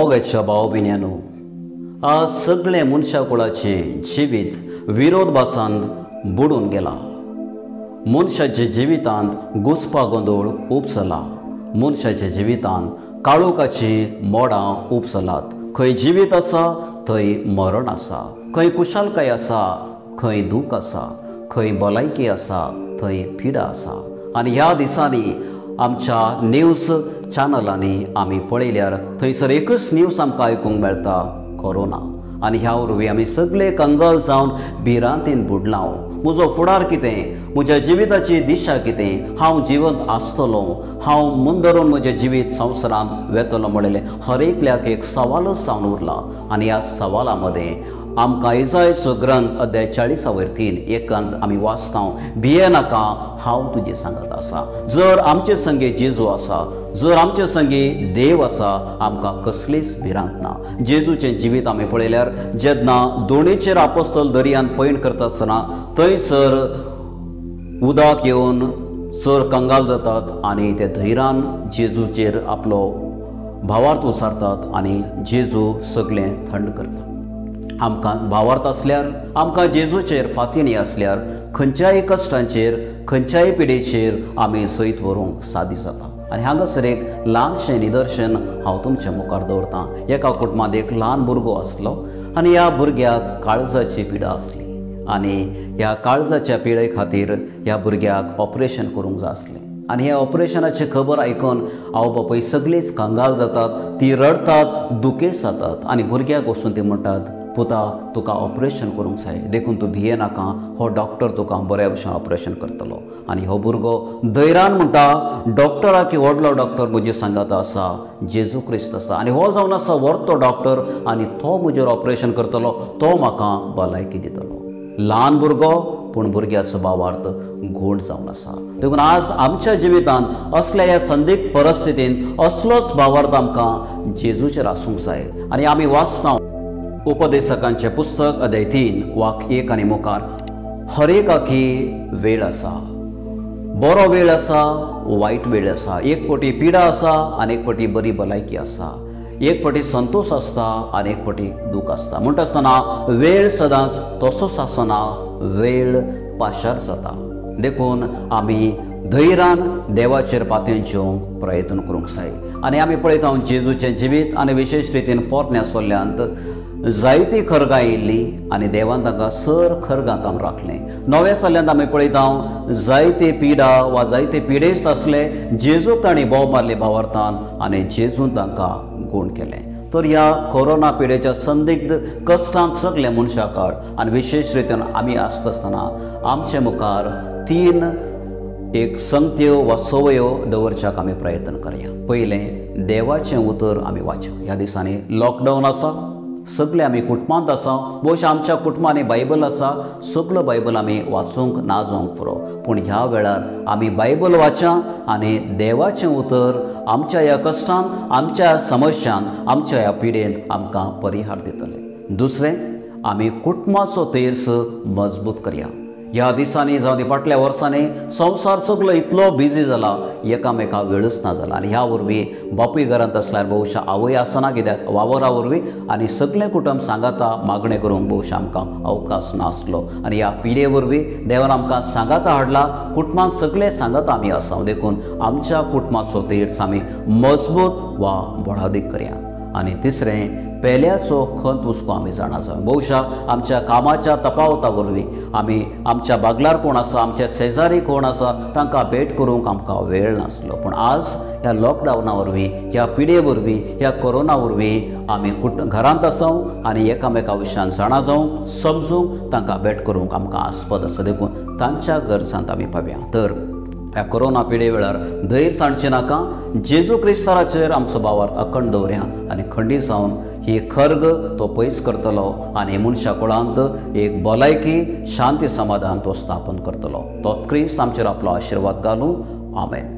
मोगाच्या भाव भयणींनो, आज सगळें मनशा कुळाचें जिवीत विरोधभासान बुडून गेलां. मनशाच्या जिवितांत घुस्पा गोंदळ उपसला, मनशाच्या जिवितांत काळोखाचीं मोडां उपसलात. खंय जिवीत आसा थंय मरण आसा, खंय कुशालकाय आसा खंय दूख आसा, खंय भलायकी आसा थंय पिडा आसा. आनी ह्या दिसांनी आमच्या न्यूज चॅनलांनी आमी पळयल्यार थंयसर एकच न्यूज आमकां आयकूंक मेळटा, कोरोना. आनी ह्या वरवीं आमी सगळे कंगाल जावन भिरांतीन बुडलां. म्हजो फुडार कितें, म्हज्या जिविताची दिशा कितें, हांव जिवंत आसतलो, हांव मुंदरून म्हजें जिवीत संवसारांत वेतलो म्हणलें हर एकल्याक एक सवालच जावन उरला. आनी ह्या सवाला मदें आमकां इजायचो ग्रंथ अध्याय 40:3 एकांत आमी वाचता, भिये नाका, हांव तुजें सांगत आसा. जर आमचे संगे जेजू आसा, जर आमचे संगे देव आसा, आमकां कसलीच भिरांत ना. जेजूचें जिवीत आमी पळयल्यार जेन्ना दोणीचेर आपोस्तल दर्यान पैण करता आसतना थंयसर उदक येवन चड कंगाल जातात आनी ते धैरान जेजूचेर आपलो भावार्थ उचारतात आनी जेजू सगळें थंड करता. आमकां भावार्थ आसल्यार, आमकां जेजूचेर पातयणी आसल्यार खंयच्याय कश्टांचेर, खंयच्याय पिडेचेर आमी सयत व्हरूंक सादी जाता. आनी हांगासर एक ल्हानशें निदर्शन हांव तुमच्या मुखार दवरतां. एका कुटुंबांत एक ल्हान भुरगो आसलो आनी ह्या भुरग्याक काळजाची पिडा आसली आनी ह्या काळजाच्या पिडे खातीर ह्या भुरग्याक ऑपरेशन करूंक जाय आसलें. आनी ह्या ऑपरेशनाची खबर आयकून आवय बापूय सगळींच कंगाल जातात, ती रडतात, दुखेस्त जातात आनी भुरग्याक वचून ती म्हणटात, पुता तुका ऑपरेशन करूंक जाय, देखून तूं भिये नाका, हो डॉक्टर तुका बऱ्या भशेन ऑपरेशन करतलो. आनी हो भुरगो धैर्यान म्हणटा, डॉक्टराक व्हडलो डॉक्टर म्हजे सांगात आसा, जेजू क्रिस्त आसा आनी हो जावन आसा व्हरतो डॉक्टर आनी तो म्हजेर ऑपरेशन करतलो, तो म्हाका भलायकी दितलो. ल्हान भुरगो पूण भुरग्याचो भावार्थ घोण जावन आसा. देखून आज आमच्या जिवितांत असल्या ह्या संदिग्ध परिस्थितींत असलोच भावार्थ आमकां जेजूचेर आसूंक जाय. आनी आमी वाचता उपदेशकांचें पुस्तक अध्याय 3 वाक्य 1 आनी मुखार, हर एकाकी वेळ आसा, बरो वेळ आसा, वायट वेळ आसा, एक पटी पिडा आसा आनी एक पटी बरी भलायकी आसा, एक पटी संतोश आसता आनी एक पटी दूख आसता. म्हणटा आसतना वेळ सदांच तसोच आसना, वेळ पाशार जाता. देखून आमी धैर्यान देवाचेर पातयेवंक प्रयत्न करूंक जाय. आनी आमी पळयता जेजूचें जिवीत आनी विशेश रितीन पोरण्या सोल्ल्यांत जायती खरगां आयिल्ली आनी देवान तांकां सर खरगांत आमी राखलें. नव्या सल्ल्यांत आमी पळयता जायते पिडा वा जायते पिडेस्त आसले, जेजूक तांणी बोव मारले भावार्थान आनी जेजून तांकां गूण केलें. तर ह्या कोरोना पिडेच्या संदिग्ध कश्टांत सगळे मनशा काळ आनी विशेश रितीन आमी आसता आसतना आमचे मुखार 3 एक संगत्यो वा संवयो दवरच्याक आमी प्रयत्न करया. पयलें, देवाचें उतर आमी वाचया. ह्या दिसांनी लॉकडावन आसा, सगळे आमी कुटुंबांत आसा, भोवशा आमच्या कुटुंबांनी बायबल आसा, सगळो बायबल आमी वाचूंक ना जावंक पुरो, पूण ह्या वेळार आमी बायबल वाचा आनी देवाचें उतर आमच्या ह्या कश्टान, आमच्या ह्या समस्यान, आमच्या ह्या पिडेंत आमकां परिहार दितले. दुसरें, आमी कुटुंबाचो तेर्स मजबूत करया. ह्या दिसांनी जावं ती फाटल्या वर्सांनी संवसार सगलो इतलो बिजी जाला, एकामेका वेळूच ना जाला. आनी ह्या वरवीं बापूय घरांत आसल्यार भोवशा आवय आसना, कित्याक वावरा वरवीं आनी सगळें कुटुंब सांगाता मागणें करूंक भोवशा आमकां अवकाश नासलो. आनी ह्या पिडे वरवीं देवान आमकां सांगाता हाडला, कुटुंबांत सगळें सांगाता आमी आसा. देखून आमच्या कुटुंबाचो तेर्स आमी मजबूत वा बळादीक करया. आनी तिसरें, पेल्याचो खंत हुस्को आमी जाणा जावं. भोवशा आमच्या कामाच्या तपावता वरवीं आमी आमच्या बागलार कोण आसा, आमच्या शेजारी कोण आसा तांकां भेट करूंक आमकां वेळ नासलो, पूण आज ह्या लॉकडावना वरवीं, ह्या पिडे वरवीं, ह्या कोरोना वरवीं आमी घरांत आसा आनी एकामेका विशयान जाणा जावंक, समजूंक, तांकां भेट करूंक आमकां आस्पद आसा. देखून तांच्या गरजांत आमी पावया. तर ह्या कोरोना पिडे वेळार धैर्य सांडचें नाका, जेजू क्रिस्ताचेर आमचो भावार्थ अखंड दवरया आनी खंडीत जावन ही खर्ग तो पयस करतलो आनी मनशा कुळांत एक भलायकी, शांती, समाधान तो स्थापन करतलो. तो क्रिस्त आमचेर आपलो आशिर्वाद घालूं. आमेन.